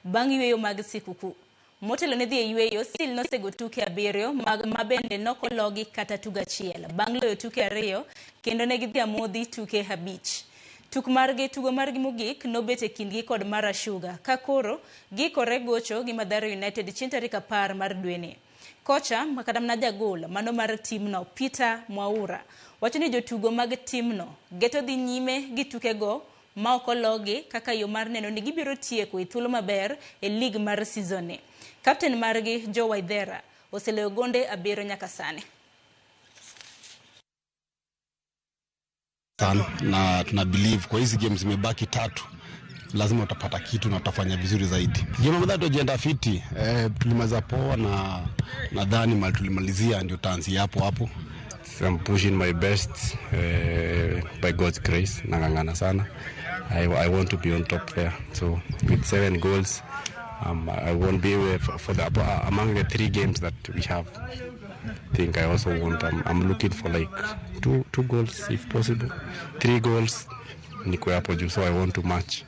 Bang' yweyo mag sikuku. Motelo ne dhi e yweyo, Seal nosego tuke 7 mag mabende nokologi kata tugo achiel. Bang' loyo tuke 2 kendo ne gidhi amodhi tuke 5. Tuk margi tugo margi mogik nobet e kindgi kod Mara Sugar ka koro giikore gocho gi Mathare United chieng' tarik 10 mar dweni. Kocha kata mana jagol mano mar timno Peter Mwaura wacho ni jotugo mag timno geto dhi nyime gi tukego ma ok ologi kaka yo mar neno ni gibiro tieko e thuolo maber e lig mar season ni. Kapten margi Joe Waithera oseloyo gonde 7 nyaka sani. Sana na tuna believe kwa hizi games zimebaki 3 lazima utapata kitu na utafanya vizuri zaidi. Game ambayo tujiandaa fiti, tulimaliza poa na nadhani mali tulimalizia ndio taanzia hapo hapo. I'm pushing my best by God's grace. Nang'ang'ana sana. I want to be on top there. So with 7 goals, I won't be for the among the 3 games that we have. I think I also want. I'm looking for like two goals if possible, 3 goals. Niko hapo juu, so I want to match.